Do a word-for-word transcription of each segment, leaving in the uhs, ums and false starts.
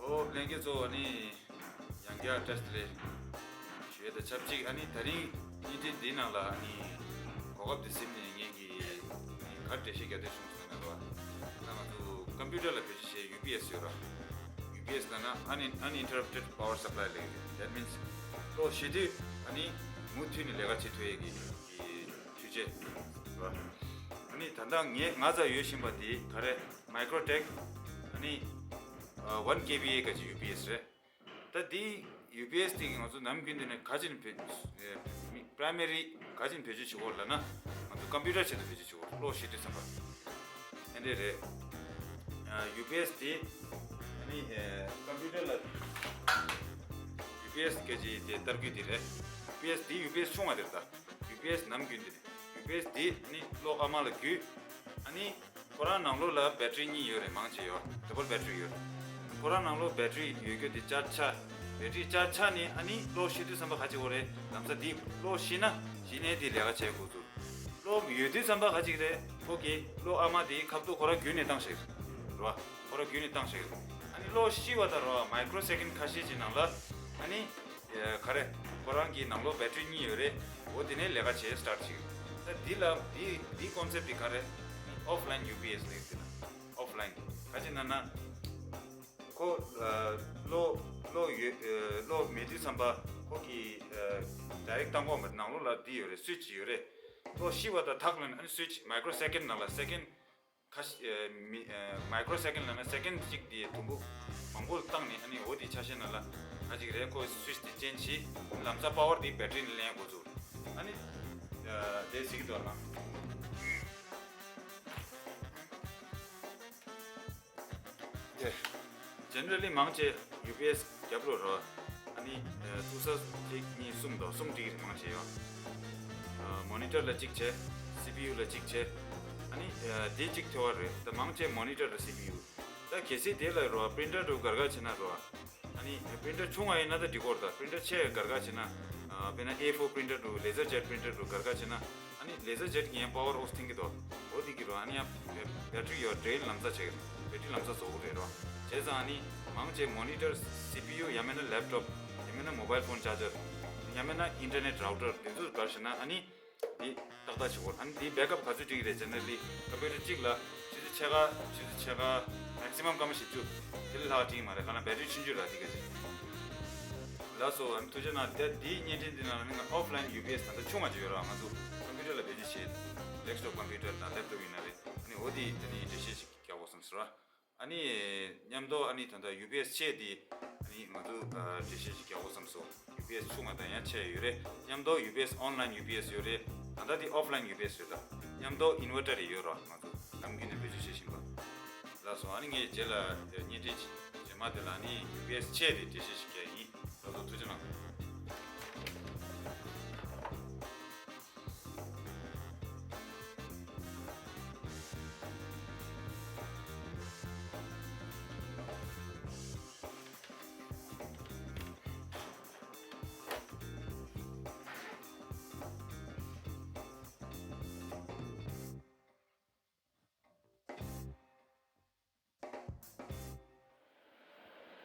ཨོ་ལྷན་རྒྱས་ཚོ། ཨ་ནི་ཡང་བསྐྱར་བཀྲ་ཤིས་བདེ་ལེགས་ཞུ་ཡས་དང་ཆབས་ཅིག་ཨ་ནི་ད་རིང་བརྙན་འཕྲིན་འདིའི་ནང་ལ་ཨ་ནི་གོ་སྐབས་འདི་ཟིན་ནས་ངེད་ཀྱིས་ག་རེ་འགྲེལ་བཤད་རྒྱག་འདོད་བྱུང་ཟེར་ན་རོ། ད་ང་ཚོ་ཀམ་པུ་ཊར་ལ་བེད་སྤྱོད་བྱེད་ཡུ་པི་ཨེས་ཡོད་ར། ཡུ་པི་ཨེས་ལབ་ན་Unin- Uninterrupted Power Supply ལབ་ཡོད། That means གློག་ཤི་དུས་ཨ་ནི་མུ་མཐུད་ནས་ལས་ཀ་བྱེད་ཐུབ་ཡས་ཀྱི་ཀྱི་ཆུ་ཆེ་ར། ཨ་ནི་ད་ལྟ་ངས་ང་རྩར་ཡོད་བཞིན་པ་འདི་ག་རེ། Microtech ཨ་ནི་ཝན་ཀེ་བྷི་ཨེ་ག་ཅིག་ཡུ་པི་ཨེས་རེད། ད་འདི་ཡུ་པི་ཨེས་དེ་ང་ཚོ་ནམ་རྒྱུན་དུ་ནས་ག་ཅིག་བེད་པ་རའི་མ་རི་ག་ཅིག་བེད་སྤྱོད་བྱེད་དགོས་ལབ་ན། ང་ཚོ་ཀམ་པུ་ཊར་ཆེད་དུ་བེད་སྤྱོད་བྱེད་དགོས། གློག་ཤི་དུས་ཙམ་པ། ཨེ་འདྲས་རེད། ཡུ་པི་ཨེས་དེ་ཨ་ནི་ཀམ་པུ་ཊར་ལ་ཡུ་པི་ཨེས་སྐད་ཆ་དེ་ལྟར་རྒྱུ་དེ་རེད། ཡུ་པི་ཨེས་དེ་ཡུ་པི་ཨེས་ཆུང་བ་དེ་རེད་ད། ཡུ་པི་ཨེས་ནམ་རྒྱུན་དུ་ནས་ཡུ་པི་ཨེས་དེ་ཨ་ནི་གློག་ཨ་མ་ལ་བརྒྱུད། ཨ་ནི་ཁོ་རང་ནང་ལོགས་ལ་བེ་ཊི་རི་གཉིས་ཡོད་རེད། མང་ཆེ་ཡོད། ཌབ་བལ་བེ་ཊི་རི་ཡོད་རེད། ཁོ་རང་ནང་ལོགས་བེ་ཊི་རི་ཡོད་རྒྱུ་དེ་ཅར་ཆག་བེ་ཊི་རི་ཅར་ཆག་ནས་ཨ་ནི་གློག་ཤི་དུས་ཙམ་པ་ག་ཅིག་ཡོད་རེད། ལམ་སང་དེ་གློག་ཤི་ན་གཞི་ནས་དེ་ལས་ཀ་བྱེད་དགོས་ཚུལ། གློག་ཡོད་དུས་ཙམ་པ་ག་ཅིག་རེད། ཁོ་གིས་གློག་ཨ་མ་དེའི་ཁ་ཐུག་ཁོ་རང་བརྒྱུད་ནས་བཏང་ཤག་རེད་བ། ཁོ་རང་བརྒྱུད་ནས་བཏང་ཤག་རེད། ཨ་ནི་གློག་ཤི་བ་དང་རོ་མའི་ཀྲོ་སེ་ཀན་ཁ་ཤས་ཀྱི་ནང་ལ་ཨ་ནི་ག་རེ། ཁོ་རང་གི་ནང་ལོགས་བེ་ཊི་རི་གཉིས་ཡོད་རེད། འོ་དེ་ནས་ལས་ཀ་བྱེད་སི་ཊར་ཊི་བྱེད་ཀྱི་རེད། ད་འདི་ལ་འདི་འདི་ཀོན་སེབ་ཊི་འདི་ག་རེ། ཨོཕ་ལན་ཡུ་པི་ཨེས་ལབ་ཀྱི་འདུག་ན། ཨོཕ་ལན་ག་ཅི་ན་ན། ཁོ་གློག་གློག་ཡོད་གློག་མེད་དུས་ཙམ་པ་ཁོ་གི་ཌའི་རེག་བཏང་གོ་མ། ནང་ལོགས་ལ་འདི་ཡོད་རེད། སུའིཆ་ཡོད་རེད། གློག་ཤི་བ་དང་ཐག་ལ་ཨ་ནི་སུའིཆ་མའི་ཀྲོ་སེ་ཀན་ནང་ལ་སེ་ཀན་ཁ་ཤས་མི་མའི་ཀྲོ་སེ་ཀན་ལ་ན་སེ་ཀན་གཅིག་དེ་དུམ་བུ་མང་པོ་བཏང་ནས་ཨ་ནི་འོ་དེ་ཆ་ཤས་ནང་ལ་ཨ་ཅིག་རེད། ཁོ་སུའིཆ་དེ་ཅེན་ཇི་བྱས། ལམ་སང་པ་ཝར་དེ་བེ་ཊི་རི་ནས་ལེན་དགོས་ཚུལ། ཨ་ནི་དེ་གཟིགས་འདུག་ན། དེ་ཇེ་ནེ་རལ་ལི་མང་ཆེ་ཡུ་པི་ཨེས་རྒྱབ་ལོགས་རོ། ཨ་ནི་ཨ་ཐུག་ས་གཅིག་གཉིས་གསུམ་དང་གསུམ་བསྒྲིགས་མང་ཆེ་ཡོད། ཨ་མོ་ནི་ཊར་ལ་གཅིག་བྱས། སི་པི་ཡུ་ལ་གཅིག་བྱས། ཨ་ནི་ཨ་དེ་གཅིག་ཐེ་བ་རེད། ད་མང་ཆེ་མོ་ནི་ཊར་དང་སི་པི་ཡུ། ད་གལ་སྲིད་དེ་ལ་རོ་པི་རིན་ཊར་དུ་སྒར་སྒར་བྱེད་ན་རོ། ཨ་ནི་པི་རིན་ཊར་ཆུང་བ་ཡིན་ན་ད་འགྲིག་གི་རེད། ད་པི་རིན་ཊར་ཆེ་སྒར་སྒར་བྱེད་ན། ཨ་དཔེར་ན་ཨེ་ཕོར་པི་རིན་ཊར་དུ་ལེ་ཟར་ཇེཊ་པི་རིན་ཊར་དུ་སྒར་སྒར་བྱེད་ན། ཨ་ནི་ལེ་ཟར་ཇེཊ་གི་ཡང་པ་ཝར་ཨོཕ་ཐེན་གི་འདུག་འོ་དེ་གི་རོ། ཨ་ནི་ཡང་བེ་ཊི་རི་ཡོད་ཌྲེན་ལམ་སང་ཆགས་ཀྱི་རེད། བེ་ཊི་རི་ལམ་སང་རྫོགས་ཀྱི་རེད་རོ། བྱས་ཙང་ཨ་ནི་མང་ཆེ་མོ་ནི་ཊར་སི་པི་ཡུ་ཡང་མིན་ན་ལེབ་ཊོབ་ཡང་མིན་ན་མོ་བཱའིལ་ཕོན་ཆར་ཇར་ཡང་མིན་ན་ཨིན་ཊར་ནེཊ་རའུ་ཊར་དེ་ཚོ་སྒར་བྱེད་ན་ཨ་ནི་འདི་ཏག་ཏག་བྱེད་དགོས། ཨ་ནི་འདི་བེག་ཨབ་ག་ཚོད་སྒྲིག་གི་རེད་ཟེར་ན་ལི་ཀམ་པུ་ཊར་གཅིག་ལ་ཆུ་ཚོད་ཕྱེད་ཀ་ཆུ་ཚོད་ཕྱེད་ཀ་མེག་སི་མམ་སྐར་མ་བཞི་བཅུ་དེ་ལས་ལྷག་སྒྲིག་གི་མ་རེད། ག་ན་བེ་ཊི་རི་ཆུང་ཆུང་ར་དེ་ག་ཅིག་ལགས་སོ། ཨ་ནི་ཐུགས་རྗེ་གནང་། དེ་འདིའི་བརྙན་འཕྲིན་འདི་ནང་ལ་མིན་ན་ཨོཕ་ལན་ཡུ་པི་ཨེས་ད་ལྟ་ཆུང་བ་ཅིག་ཡོད་ར། ང་ཚོ་ཀམ་པུ་ཊར་ལ་བེད་སྤྱོད་བྱེད། ཌེ་སི་ཊོབ་ཀམ་པུ་ཊར་དང་ལེབ་ཊོབ་ཡིན་ན་རེད། ཨ་ནི་འོ་དེ་དེ་ནི་འགྲེལ་བཤད་ཅིག་རྒྱག་དགོས་བསམ་སོང་ར། ཨ་ནི་མཉམ་དུ་ཨ་ནི་ད་ལྟ་ཡུ་པི་ཨེས་ཆེ་དེ་ཨ་ནི་ང་ཚོ་ཨ་འགྲེལ་བཤད་ཅིག་རྒྱག་དགོས་བསམ་སོང་། ཡུ་པི་ཨེས་ཆུང་བ་དང་ཡང་ཆེ་ཡོད་རེད། མཉམ་དུ་ཡུ་པི་ཨེས་ཨོན་ལན་ཡུ་པི་ཨེས་ཡོད་རེད། ད་ལྟ་དེ་ཨོཕ་ལན་ཡུ་པི་ཨེས་ཡོད། ད་མཉམ་དུ་ཨིན་ཝར་ཊར་ཡོད་ར། ང་ཚོ་ནམ་རྒྱུན་ནས་བེད་སྤྱོད་བྱེད་བཞིན་པ། ལགས་སོ། ཨ་ནི་ངས་རྗེས་ལ་བརྙན་འཕྲིན་རྗེས་མ་དེ་ལ་ཨ་ནི་ཡུ་པི་ཨེས་ཆེ་དེ་འགྲེལ་བཤད་ཅིག་རྒྱག་ཡིན། ལགས་སོ། ཐུགས་རྗེ་གནང་།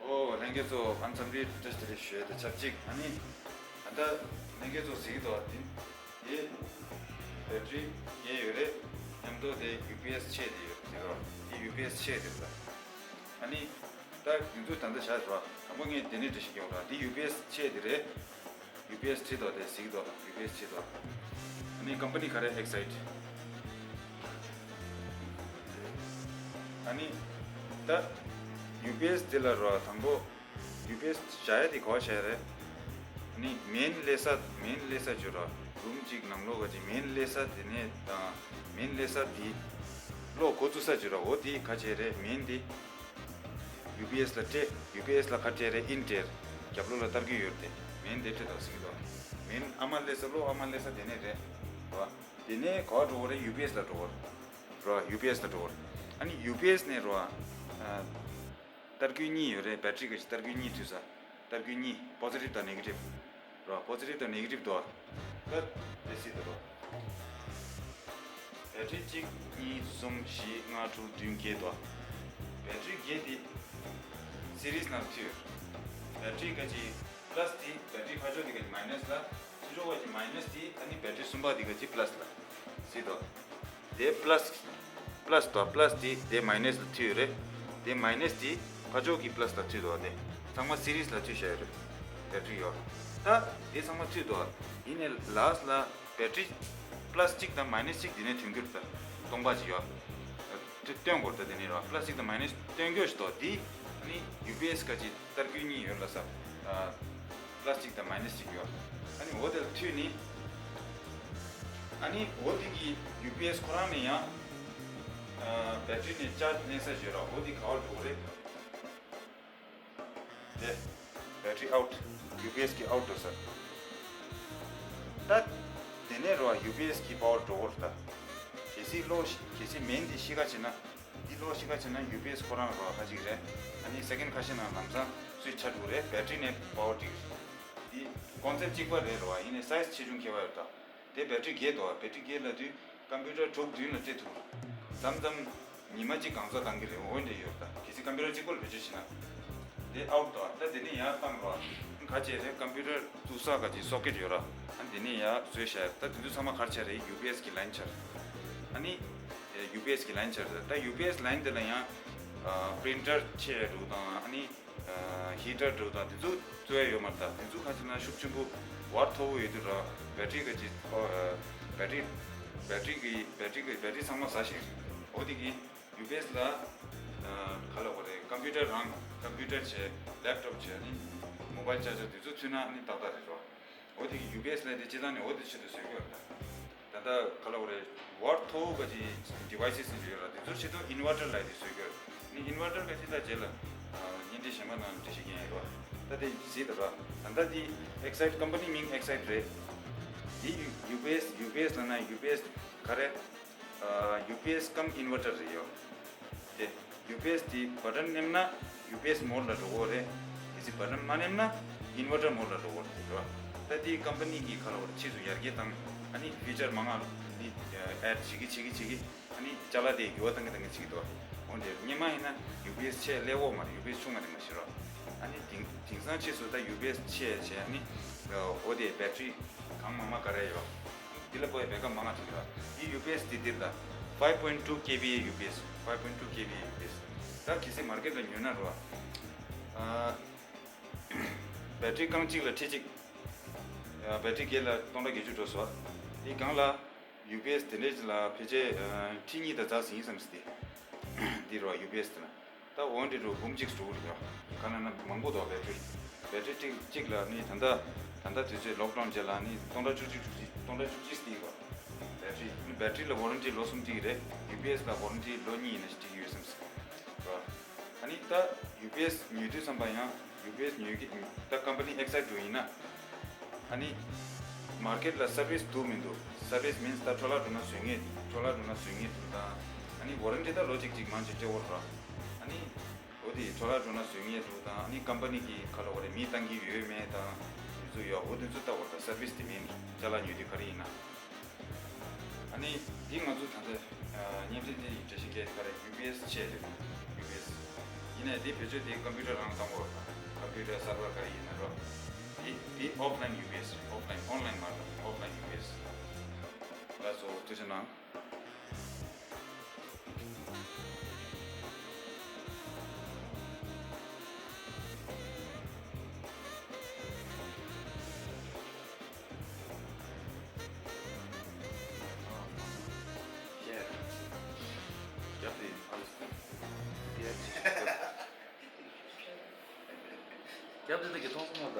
ཨོ་ལྷན་རྒྱས་ཚོ། ཨ་འཚམས་འདྲི་བཀྲ་ཤིས་བདེ་ལེགས་ཞུ་ཡས་དང་ཆབས་ཅིག་ཨ་ནི་ད་ལྟ་ལྷན་རྒྱས་ཚོ་གཟིགས་ཀྱི་འདུག་བ། དེ་དེ་བེ་ཊི་རི་བརྒྱད་ཡོད་རེད། མཉམ་དུ་དེ་ཡུ་པི་ཨེས་ཆེ་དེ་ཡོད་རེད་རོ། དེ་ཡུ་པི་ཨེས་ཆེ་དེ་རེད། ཨ་ནི་ད་དེ་ཚོ་ད་ལྟ་བཞག་རོ། དང་པོ་ངས་དེ་ནས་འགྲེལ་བཤད་རྒྱག་རོ། དེ་ཡུ་པི་ཨེས་ཆེ་དེ་རེད། ཡུ་པི་ཨེས་ཁྲི་དོ་དེ་གཟིགས་དོ། ཡུ་པི་ཨེས་ཁྲི་དོ། ཨ་ནི་ཀམ་པ་ནི་ག་རེ། ཨེག་སའིཊ། ཨ་ནི་ད་ཡུ་པི་ཨེས་དེ་ལ་རོ། དང་པོ་ཡུ་པི་ཨེས་བཞག་ཡ་དེ་གོ་བྱས་རེད། ཨ་ནི་མེན་ལས་ས། མེན་ལས་ས་བརྗོད་རོ། རུམ་གཅིག་ནང་ལོགས་ག་ཅིག་མེན་ལས་ས་དེ་ནས་དང་མེན་ལས་ས་དེ་གློག་འགོ་བཙུགས་ས་བརྗོད་རོ། འོ་དེ་ག་བྱས་རེད། མེན་དེ། ཡུ་པི་ཨེས་ལ་སྤྲད། ཡུ་པི་ཨེས་ལ་ག་སྤྲད་རེད། ཨིན་སྤྲད། རྒྱབ་ལོགས་ལ་སྟར་གི་ཡོད་དེ། མེན་དེ་སྤྲད་དང་ཟིན་གི་དོ། མེན་ཨ་མ་ལས་ས། གློག་ཨ་མ་ལས་ས་དེ་ནས་རེད། རོ། དེ་ནས་ག་པར་འགྲོ་གི་རེད། ཡུ་པི་ཨེས་ལ་འགྲོ་གི་རེད། རོ། ཡུ་པི་ཨེས་ལ་འགྲོ་གི་རེད། ཨ་ནི་ཡུ་པི་ཨེས་ནས་རོ། ཨ། སྟར་གི་གཉིས་ཡོད་རེད། བེ་ཊི་རི་གི་སྟར་གི་གཉིས་མཐུད་ས། སྟར་གི་གཉིས། པོ་ཟི་ཊིབ་དང་ནེ་གེ་ཊིབ། རོ། པོ་ཟི་ཊིབ་དང་ནེ་གེ་ཊིབ་དོ། ད་དེ་སྲིད་དོ། རོ། བེ་ཊི་རི་གཅིག་གཉིས་གསུམ་བཞི་ལྔ་དྲུག་བདུན་བརྒྱད་དོ། བེ་ཊི་རི་བརྒྱད་དེ་ སི་རིས་ནང་མཐུད་ཡོད། བེ་ཊི་རི་ག་ཅི་པ་ལ་སི་དེ་བེ་ཊི་རི་ཕར་ཕྱོགས་དེ་ག་ཅི་མའི་ནས་ལ། ཚུར་ཕྱོགས་ག་ཅི་མའི་ནས་དེ་ཨ་ནི་བེ་ཊི་རི་གསུམ་པ་དེ་ག་ཅི་པ་ལ་སི་ལ། སྲིད་དོ། དེ་པ་ལ་སི། པ་ལ་སི་དང་པ་ལ་སི་དེ་དེ་མའི་ནས་ལ་མཐུད་ཡོད་རེད། དེ་མའི་ནས་དེ་ཕར་ཕྱོགས་ཀྱི་པ་ལ་སི་ལ་མཐུད་དོ། དེ་ཚང་མ་སི་རིས་ལ་མཐུད་བཞག་ཡོད་རེད། བེ་ཊི་རི་ཡོད། ད་དེ་ཚང་མ་མཐུད་དོ། ཡིན་ནའི་ལ་སི་ལ་བེ་ཊི་རི་པ་ལ་སི་གཅིག་དང་མའི་ནས་གཅིག་དེ་ནས་ཐོན་གྱི་རེད། ད་སྟོང་པ་ཅིག་ཡོད། དེ་སྟོན་དགོས་རེད། ད་དེ་ནས་ར་པ་ལ་སི་གཅིག་དང་མའི་ནས་སྟོན་དགོས་ཞིག་དོ། དེ་ཨ་ནི་ཡུ་པི་ཨེ་སི་ག་ཅི་ཏར་སྐུད་གཉིས་ཡོད་ལ་ས། པ་ལ་སི་གཅིག་དང་མའི་ནས་གཅིག་ཡོད། ཨ་ནི་འོ་དེ་ལ་མཐུད་ནི། ཨ་ནི་འོ་དེ་གི་ཡུ་པི་ཨེ་སི་ཁོ་རང་ནས་ཡང་བེ་ཊི་རི་ནས་ཅར་ཇི་ལེན་ས་ཞིག་ཡོད་ར། འོ་དེ་ག་བར་འགྲོ་གི་རེད། དེ་བེ་ཊི་རི་ཨའུ་ཊི། ཡུ་པི་ཨེ་སི་གི་ཨའུ་ཊི་འགྲོ་ས། ད་དེ་ནས་ར་ཡུ་པི་ཨེ་སི་གི་པ་ཝར་འགྲོ་གི་རེད། ད་གལ་སྲིད་གློག་གལ་སྲིད་མེན་དེ་ཤི་ཁ་ཕྱིན་ན། འདི་གློག་ཤི་ཁ་ཕྱིན་ན་ཡུ་པི་ཨེ་སི་ཁོ་རང་ར་ཁ་ཅིག་རེད། ཨ་ནི་སེ་ཀེན་ཁ་ཤས་ནང་ལམ་སང་སུའི་ཆ་འགྲོ་རེད། བེ་ཊི་རི་ནས་པ་ཝར་སྤྲད་ཀྱི་རེད། འདི་ཀོན་སེབ་གཅིག་པ་རེད་ར། ཡིན་ནའི་སའི་ཛི་ཆེ་ཆུང་ཁྱད་པར་ཡོད་ད། དེ་བེ་ཊི་རི་བརྒྱད་འདུག་བ། བེ་ཊི་རི་བརྒྱད་ལབ་དུས་ཀམ་པུ་ཊར་དྲུག་བདུན་ལ་སྤྲད་ཐུབ། མཚམས་མཚམས་ཉི་མ་གཅིག་གང་ཚ་བཏང་གི་རེད། འོ་འདྲ་ཡོད་ད། གལ་སྲིད་ཀམ་པུ་ཊར་གཅིག་པོ་ལ་བེད་སྤྱོད་བྱེད་ན། དེ་ཨའུ་ཊི་འདུག་བ། ད་དེ་ནས་ཡར་བཏང་རོགས། ཁ་ཅིག་རེད། ཀམ་པུ་ཊར་བཙུགས་ས་ག་ཅིག་སོ་ཀེ་ཊི་ཡོད་ར། ཨ་ནི་དེ་ནས་ཡར་བཟོས་བཞག་ད་དེ་ཚོ་ཚང་མ་ག་རེ་ཆགས་རེད། ཡུ་པི་ཨེ་སི་གི་ལའིན་ཆགས་རེད། ཨ་ནི་ཡུ་པི་ཨེ་སི་གི་ལའིན་ཆགས་རེད། ད་ཡུ་པི་ཨེ་སི་ལའིན་དེ་ལ་ཡང་པི་རིན་ཊར་ཆེ་འགྲོ་དང་། ཨ་ནི་ཧི་ཊར་འགྲོ་དང་དེ་ཚོ་བཙུགས་ཡ་ཡོད་མ་རེད། ད་དེ་ཚོ་ག་ཅིག་ན་ཤུགས་ཆེན་པོ་ཝཊ་མཐོ་པོ་ཡོད་དུས་ར། བེ་ཊི་རི་ག་ཅིག་ཨོ་བེ་ཊི་རི་བེ་ཊི་རི་གི་བེ་ཊི་རི་གི་བེ་ཊི་རི་ཚང་མ་ཟ་ཤེས་རེད། འོ་དེ་གི་ཡུ་པི་ཨེ་སི་ལ་ཨ་ག་ལབ་དགོས་རེད། ཀམ་པུ་ཊར་རང་ཀམ་པུ་ཊར་བྱས། ལེབ་ཊོབ་བྱས། ཨ་ནི་མོ་བཱའིལ་ཅར་ཇར་དེ་ཚོ་ཚུད་ན་ཨ་ནི་ཏག་ཏག་རེད་ར། འོ་དེ་གི་ཡུ་པི་ཨེ་སི་ལ་དེ་སྤྱིར་བཏང་ནས་འོ་དེ་ཆེད་དུ་བཟོས་ཀྱི་ཡོད་རེད། ད་ལྟ་ག་ལབ་དགོས་རེད། ཝཊ་མཐོ་པོ་ག་ཅིག་ཌི་ཝའི་སི་ཟེར་གྱི་ཡོད་ར། དེ་ཚོ་ཆེད་དུ་ཨིན་ཝར་ཊར་ལབ་དེ་བཟོས་ཀྱི་ཡོད་རེད། ཨ་ནི་ཨིན་ཝར་ཊར་ག་ཅིག་ད་རྗེས་ལ་ཨ་བརྙན་འཕྲིན་གཞན་པ་ནང་འགྲེལ་བཤད་རྒྱག་ཡིན་ར། ད་དེ་གཟིགས་དང་ར། ད་ལྟ་དེ་ཨེག་སའིཊ། ཀམ་པ་ནི་མིང་ཨེག་སའིཊ་རེད། དེ་ཡུ་པི་ཨེ་སི། ཡུ་པི་ཨེ་སི་ལབ་ན་ཡུ་པི་ཨེ་སི་ག་རེ། ཨ་ཡུ་པི་ཨེ་སི་ཀམ་ཨིན་ཝར་ཊར་རེད་ཡོད། དེ་ཡུ་པི་ཨེ་སི་དེ་བ་ཊན་མནན་ན་ཡུ་པི་ཨེ་སི་མོཌ་ལ་འགྲོ་གི་རེད། གལ་སྲིད་བ་ཊན་མ་མནན་ན་ཨིན་ཝར་ཊར་མོཌ་ལ་འགྲོ་གི་རེད་ར། ད་དེ་ཀམ་པ་ནི་གི་ག་ལབ་དགོས་རེད། ཕྱིས་སུ་ཡར་རྒྱས་བཏང་། ཨ་ནི་ཕི་ཅར་མང་ང་ནི་ཨེཌ་བྱེད་ཀྱི་བྱེད་ཀྱི་བྱེད་ཀྱི། ཨ་ནི་ཅ་ལག་དེ་འགྱུར་བ་གཏང་གི་གཏང་གི་བྱེད་ཀྱི་འདུག་འོན་ཏེ་སྔོན་མ་ཡིན་ན་ཡུ་པི་ཨེ་སི་ཆེས་ཀླད་ཀོར་མ་རེད། ཡུ་པི་ཨེ་སི་ཆུང་བ་དེ་མ་གཞི་ར། ཨ་ནི་དེང་དེང་སང་ཕྱིས་སུ་ད་ཡུ་པི་ཨེ་སི་ཆེ་ཆེ། ཨ་ནི་འོ་དེ་བེ་ཊི་རི་གང་མང་མང་ག་རེ་ཡོད། འདི་ལ་པོའི་བེ་ཀ་མང་ང་ཐུག་ཡོད། འདི་ཡུ་པི་ཨེ་སི་དེ་འདིར་ད་ཕའིབ་པོའིན་ཊུ་ཀེ་ཝི་ཨེ་ཡུ་པི་ཨེ་སི། ཕའིབ་པོའིན་ཊུ་ཀེ་ཝི་ཨེ་ཡུ་པི་ཨེ་སི། ད་གལ་སྲིད་མར་ཀེཊ་ལ་ཉོས་ན་ར། ཨ་བེ་ཊི་རི་རྐང་གཅིག་ལ་ཁྲི་གཅིག་ཨ་བེ་ཊི་རི་བརྒྱད་ལ་སྟོང་ཕྲག་བརྒྱད་ཅུ་འགྲོ་སོང་། འདི་སྒང་ལ་ཡུ་པི་ཨེ་སི་དེ་འདྲའི་ལ་ཕལ་ཆེར་ཨ་ཁྲི་གཉིས་དང་ཙམ་ཟིན་བསམ་སྲིད་དེ། འདི་ར་ཡུ་པི་ཨེ་སི་དེ་ན། ད་འོ་འདི་རུ་འབུམ་གཅིག་འགྲོ་གི་རེད་ཡ། ག་ན་ན་མང་པོ་འདུག་བེ་ཊི་རི། བེ་ཊི་རི་གཅིག་གཅིག་ལ་ནི་ད་ལྟ་ད་ལྟ་དུས་ཚོད་ལོག་ཌའུན་རྗེས་ལ་ནི་སྟོང་ཕྲག་བཅུ་གཅིག་བཅུ་གཅིག་སྟོང་ཕྲག་བཅུ་གཅིག་སྟེར་གི་རེད། བེ་ཊི་རི་ནི་བེ་ཊི་རི་ལ་ཝ་རན་ཊི་ལོ་གསུམ་སྟེར་གི་རེད། ཡུ་པི་ཨེ་སི་ལ་ཝ་རན་ཊི་ལོ་གཉིས་ཡིན་ན་ཞིག་སྟེར་གི་ཡོད་བསམ་སྲིད་ར། ཨ་ནི་ད་ཡུ་པི་ཨེ་སི་ཉོ་དུས་ཙམ་པ་ཡང་ཡུ་པི་ཨེ་སི་ཉོ་གི་ད་ཀམ་པ་ནི་ཨེག་སའིཊ་འགྲོ་ཡིན་ན། ཨ་ནི་མར་ཀེཊ་ལ་སར་བི་སི་འདུག་མི་འདུག་སར་བི་སི་མིན་སི་ད་འཕྲོ་བརླག་འགྲོ་ན་བཟོ་ངེས། འཕྲོ་བརླག་འགྲོ་ན་བཟོ་ངེས་འདུག་དང་། ཨ་ནི་ཝ་རན་ཊི་ད་ལོ་གཅིག་གཅིག་མང་ཆེ་སྤྲད་ཡོད་ར། ཨ་ནི་འོ་དེ་འཕྲོ་བརླག་འགྲོ་ན་བཟོ་ངེས་འདུག་དང་། ཨ་ནི་ཀམ་པ་ནི་གི་ག་ལབ་དགོས་རེད། མི་བཏང་གི་ཡོད་མེད་དང་། དེ་ཚོ་ཡོད། འོ་དེ་ཚོ་ལྟ་བར་ད་སར་བི་སི་དེ་མིན་ཅ་ལག་ཉོ་དུས་ག་རེ་ཡིན་ན། ཨ་ནི་འདི་ང་ཚོ་ད་ལྟ་བརྙན་འཕྲིན་འདི་ཡི་འགྲེལ་བཤད་རྒྱག་ག་རེ་ཡུ་པི་ཨེ་སི་ཆེད་རེད། ཡུ་པི་ཨེ་སི་ཡིན་ནའི་འདི་བེད་སྤྱོད་དེ་ཀམ་པུ་ཊར་རང་བཏང་དགོས་རེད། ཀམ་པུ་ཊར་སར་བར་ག་རེ་ཡིན་ན་རོ། འདི་འདི་ཨོཕ་ལན་ཡུ་པི་ཨེ་སི་རེད། ཨོཕ་ལན། ཨོན་ལན་མ་རེད། ཨོཕ་ལན་ཡུ་པི་ཨེ་སི། ལགས་སོ། ཐུགས་རྗེ་གནང་། རྒྱབ་དེ་ཨ་རྒྱབ་དེ་དེ་གི་མཐོང་སོང་མ་ད།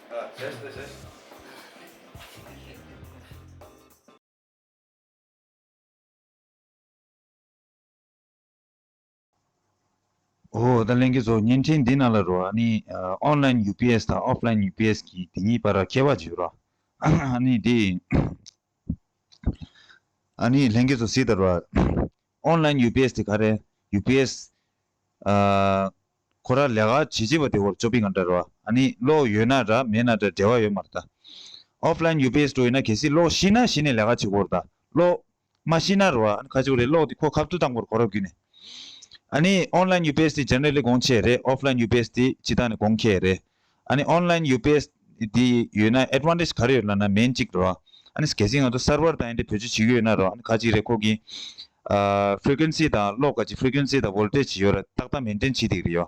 ཨ་བྱས་ད་བྱས། འོ་ད་ལྷན་རྒྱས་ཚོ་བརྙན་འཕྲིན་འདི་ནང་ལ་རོ། ཨ་ནི་ཨོན་ལན་ཡུ་པི་ཨེ་སི་དང་ཨོཕ་ལན་ཡུ་པི་ཨེ་སི་གི་དེ་གཉིས་བར་ཁྱད་པར་ཅིག་ཡོད་རོ། ཨ་ནི་དེ་ཨ་ནི་ལྷན་རྒྱས་ཚོ་གཟིགས་དང་རོ། ཨོན་ལན་ཡུ་པི་ཨེ་སི་དེ་ག་རེ། ཡུ་པི་ཨེ་སི་ཨ་ཁོ་རང་ལས་ཀ་བྱེད་བྱེད་པ་དེ་བར་ཅོ་པི་ང་འདྲ་རོ། ཨ་ནི་གློག་ཡོད་ན་འདྲ་མེད་ན་འདྲ་འབྲེལ་བ་ཡོད་མ་རེད་ད། ཨོཕ་ལན་ཡུ་པི་ཨེ་སི་འགྲོ་ཡིན་ན་གལ་སྲིད་གློག་ཤི་ན་ཤི་ནས་ལས་ཀ་བྱེད་དགོས་རེད་ད། གློག་མ་ཤི་ན་རོ། ཨ་ནི་ཁ་ཅིག་རེད། གློག་དེ་ཁོ་ཁ་ཐུག་བཏང་དགོས་རེད། ཁོ་རང་བརྒྱུད་ནས། ཨ་ནི་online U P S དེ་generally གོང་ཆེ་རེད། offline U P S དེ་སྤྱི་བཏང་ནས་གོང་ཁེ་རེད། ཨ་ནི་online U P S དེ་ཡོད་ན་advantage ག་རེ་ཡོད་ལབ་ན། main གཅིག་རེད་བ། ཨ་ནི་གལ་སྲིད་ང་ཚོ་server དང་ཨེ་འདྲ་བེད་སྤྱོད་བྱེད་ཀྱི་ཡོད་ན་རོ། ཨ་ནི་ཁ་ཅིག་རེད། ཁོ་གི་ཨ་frequency དང་གློག་ག་ཅིག frequency དང་voltage ཡོད་ར། ཏག་ཏག་maintain བྱེད་བསྡད་ཀྱི་རེད་ཡོ།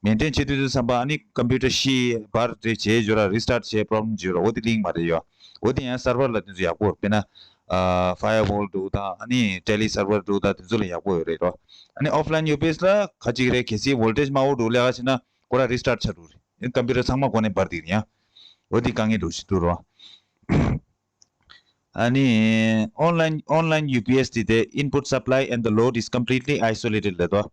maintain བྱེད་དུས་དུས་ཙམ་པ་ཨ་ནི་computer ཤི་བར་རེ་བྱས་ཡོད་ར། restart བྱས་problem ཡོད་ར། འོ་དེ་གླེང་མ་རེད་ཡོ། འོ་དེ་ཡང་server ལ་དེ་ཚོ་ཡག་པོ། དཔེར་ན་ཨ་firewall འདྲ་བོ་དང་ཨ་ནི་tele server འདྲ་བོ་དང་དེ་ཚོ་ལ་ཡག་པོ་ཡོད་རེད་རོ། ཨ་ནི་offline U P S ལ་ཁ་ཅིག་རེད། གལ་སྲིད་voltage དམའ་བོ་འདྲ་བོ་སླེབས་ཀྱི་ཡོད་ན་ཁོ་རང་restart བྱ་འགྲོ་རེད། computer ཚང་མ་སྒོ་ནས་འབར་བསྡད་ཀྱི་རེད་ཡ། འོ་དེ་དཀའ་ངལ་འདྲ་བོ་ཞིག་འདུག་རོ། ཨ་ནི་online online U P S དེ་དེ་input supply and the load is completely isolated ལབ་འདུག་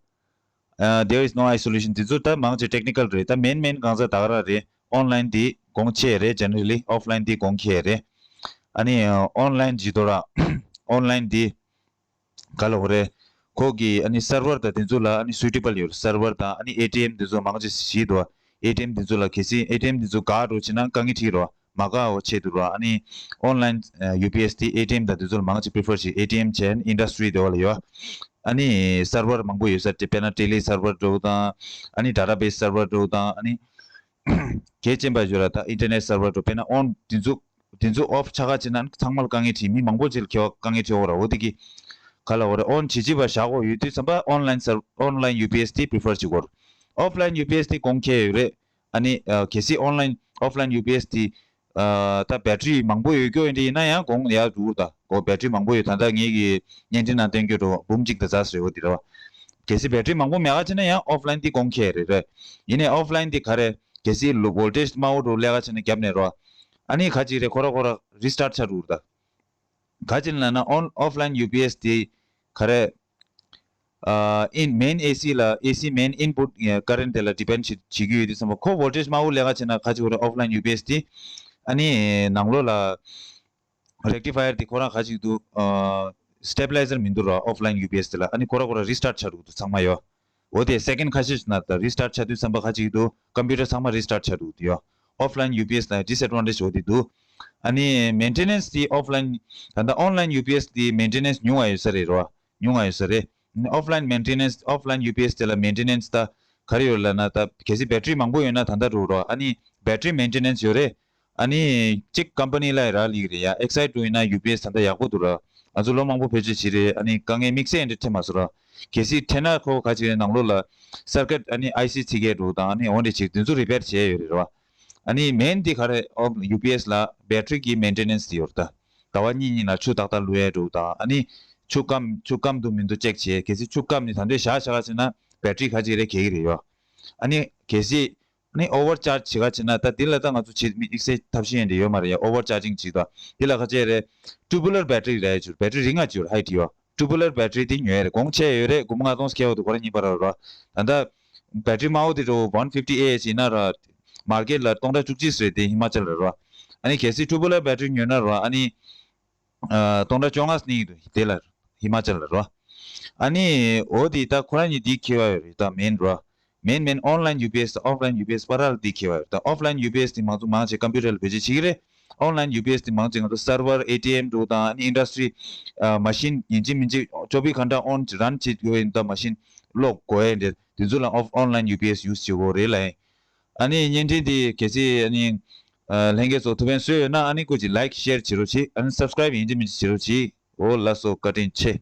ཨ། There is no isolation དེ་ཚོ་ད་མང་ཆེ་technical རེད། ད་main main གང་ཟག་ད་ག་རང་རེད། online དེ་གོང་ཆེ་རེད། generally offline དེ་གོང་ཁེ་རེད། ཨ་ནི་online ཇི་ཏོ་ར་online དེ་ག་ལ་འོ་རེད། ཁོ་གི་ཨ་ནི་server དང་དེ་ཚོ་ལ་ཨ་ནི་suitable ཡོད། server དང་ཨ་ནི་A T M དེ་ཚོ་མང་ཆེ་ཞིག་འདུག A T M དེ་ཚོ་ལ་གལ་སྲིད་A T M དེ་ཚོ་འགག་འགྲོ་ཕྱིན་ན་དཀའ་ངལ་འཕྲད་རོ། མ་འགག་འོ་ཆེད་དུ་རོ། ཨ་ནི་online ཨ་U P S དེ་A T M དང་དེ་ཚོ་ལ་མང་ཆེ་prefer བྱེད། A T M བྱས་industry དེ་བ་ལ་ཡོད། ཨ་ནི་server མང་པོ་ཡོད་ས་དེ་དཔེར་ན་tele server འདྲ་བོ་དང་ཨ་ནི་database server འདྲ་བོ་དང་ཨ་ནི་གལ་ཆེན་པ་ཞིག་ལ་ད་internet server འདྲ་བོ། དཔེར་ན་on དེ་ཚོ་དེ་ཚོ་off ཆགས་ཀ་བྱས་ན་ཚང་མ་ལ་དཀའ་ངལ་འཕྲད། མི་མང་པོ་ཅིག་ལ་ཁེ་བ་དཀའ་ངལ་འཕྲད་འོ་ར། འོ་དེ་གི་ག་ལ་འོ་ར་on བྱེད་བྱེད་པ་བཞག་དགོས་ཡོད་དུས་ཙམ་པ་online server online U P S དེ་prefer བྱེད་དགོས། offline U P S དེ་གོང་ཁེ་ཡོད་རེད། ཨ་ནི་ཨ་གལ་སྲིད་online offline U P S དེ་ཨ་ད battery མང་པོ་ཡོད་རྒྱུ་ཡིན་དེ་ཡིན་ན་ཡང་གོང་ཡར་འགྲོ་གི་རེད་ད། གོ battery མང་པོ་ཡོད། ད་ལྟ་ངེད་ཀྱི་བརྙན་འཕྲིན་ནང་བསྟན་རྒྱུ་འདྲ་བོ་འབུམ་གཅིག་དང་ཙམ་རེད་འོ་དེ་རེད་བ། གལ་སྲིད་battery མང་པོ་མེད་ཀ་བྱས་ན་ཡང་offline དེ་གོང་ཁེ་རེད་རེད། ཡིན་ནའི་offline དེ་ག་རེ། གལ་སྲིད་ལོ་voltage དམའ་བོ་འདྲ་བོ་སླེབས་ཀ་བྱས་ན་རྒྱབ་ནས་རོ། ཨ་ནི་ཁ་ཅིག་རེད། ཁོ་ར་ཁོ་ར་restart ཆགས་འགྲོ་གི་རེད་ད། ག་ཅི་ལབ་ན་on offline U P S དེ་ག་རེ། ཨ་in main A C ལ་A C main input ཨ་current དེ་ལ་depend བྱེད་བྱེད་ཀྱི་ཡོད་དུས་ཙམ་པ་ཁོ་voltage དམའ་བོ་སླེབས་ཀ་བྱས་ན་ཁ་ཅིག་ཁོ་ར་offline U P S དེ་ཨ་ནི་ནང་ལོགས་ལ་rectifier དེ་ཁོ་རང་ཁ་ཅིག་འདུག་ཨ་stabilizer མི་འདུག་ར། offline U P S དེ་ལ་ཨ་ནི་ཁོ་ར་ཁོ་ར་restart ཆགས་འགྲོ་གི་འདུག་ཚང་མ་ཡོ། འོ་དེ་second ཁ་ཤས་ཤིག་ན་ད་restart ཆགས་དུས་ཙམ་པ་ཁ་ཅིག་འདུག computer ཚང་མ་restart ཆགས་འགྲོ་གི་འདུག་ཡོ། offline U P S ལ་disadvantage འོ་དེ་འདུག་ཨ་ནི་maintenance དེ་offline ད་ལྟ་online U P S དེ་maintenance ཉུང་བ་ཡོད་ས་རེད་རོ། ཉུང་བ་ཡོད་ས་རེད། offline maintenance offline U P S དེ་ལ་maintenance ད་ག་རེ་ཡོད་ལབ་ན། ད་གལ་སྲིད་battery མང་པོ་ཡོད་ན་ད་ལྟ་འགྲོ་རོ། ཨ་ནི་battery maintenance ཡོད་རེད། ཨ་ནི་གཅིག་company ལ་རག་ལས་རེད་ཡ། Exide འགྲོ་ཡིན་ན་U P S ད་ལྟ་ཡག་པོ་འདུག་ར། ང་ཚོ་ལོ་མང་པོ་བེད་སྤྱོད་བྱས་རེད། ཨ་ནི་དཀའ་ངལ་དམིགས་བསལ་འདྲ་འཕྲད་མ་སོང་ར། གལ་སྲིད་འཕྲད་ན་ཁོ་ག་ཅིག་རེད། ནང་ལོགས་ལ་circuit ཨ་ནི་I C ཚིག་གས་འགྲོ་དང་ཨ་ནི་འོ་འདྲ་ཅིག་དེ་ཚོ་repair བྱས་ཡོད་རེད་ར། ཨ་ནི་main དེ་ག་རེ། ཨོ་U P S ལ་battery གི་maintenance དེ་ཡོད་རེད་ད། ཟླ་བ་གཉིས་གཉིས་ལ་ཆུ་ཏག་ཏག་བླུག་ཡས་འགྲོ་དང་ཨ་ནི་ཆུ་སྐམ་ཆུ་སྐམ་འདུག་མི་འདུག་check བྱས། གལ་སྲིད་ཆུ་སྐམ་ནི་ད་འདོད་བཞག་བཞག་བྱས་ན་battery ག་ཅིག་རེད་གས་ཀྱི་རེད་ཡོ། ཨ་ནི་གལ་སྲིད་ཨ་ནི་overcharge བྱེད་ག་བྱེད་ན་ད་དེ་ལ་ད་ང་ཚོ་བྱེད་མི་དམིགས་བསལ་ཐབས་ཤེས་ཡང་འདྲ་ཡོད་མ་རེད་ཡ། overcharging བྱེད་ད་དེ་ལ་ག་ཅི་རེད། tubular battery རེད་ཅུ་battery རིང་ང་ཅུ་high ཡོ། tubular battery དེ་ཉོས་རེད། གོང་ཆེ་ཡོད་རེད། དགུ་མོ་ལྔ་སྟོང་སྐྱེ་བ་འདུག་ཁོ་ར་གཉིས་པ་ར་ར། ད་ལྟ་battery དམའ་བོ་དེ་འགྲོ་one fifty A H ཡིན་ན་ར་market ལ་སྟོང་ཕྲག་བཅུ་གཅིག་རེད་དེ་ཧི་མ་ཅལ་ལ་ར། ཨ་ནི་གལ་སྲིད་tubular battery ཉོས་ན་ར་ཨ་ནི་ཨ་སྟོང་ཕྲག་བཅོ་ལྔ་སྣིང་གི་འདུག་དེ་ལ་ཧི་མ་ཅལ་ལ་རོ། ཨ་ནི་འོ་དེ་ད་ཁོ་རང་གཉིས་དེའི་ཁེ་བ་ཡོད་རེད་ད། main རོ། main main online U P S དང་offline U P S བར་ལ་དེའི་ཁེ་བ་ཡོད་རེད་ད། offline U P S དེ་མང་ཚོགས་མང་ཆེ་computer ལ་བེད་སྤྱོད་བྱེད་ཀྱི་རེད། online U P S དེ་མང་ཆེ་ང་ཚོ་server A T M འགྲོ་དང་ཨ་ནི་industry ཨ་machine ཡིན་གཅིག་མིན་གཅིག་བཅོ་བརྒྱད་ཁ་འདྲ་on run བྱེད་དགོས་ཡིན་ད། machine གློག་དགོས་ཡིན་དེ་དེ་ཚོ་ལ off online U P S use བྱེད་དགོས་རེད་ལ། ཨ་ནི་བརྙན་འཕྲིན་དེ་གལ་སྲིད་ཨ་ནི་ཨ་ལྷན་རྒྱས་ཚོ་ཐུགས་ཕན་གསོས་ཡོད་ན་ཨ་ནི་སྐུ་མཁྱེན་like share བྱེད་རོགས་གྱིས། ཨ་ནི་subscribe ཡིན་གཅིག་མིན་གཅིག་བྱེད་རོགས་གྱིས། འོ་ལགས་སོ། བཀའ་དྲིན་ཆེ།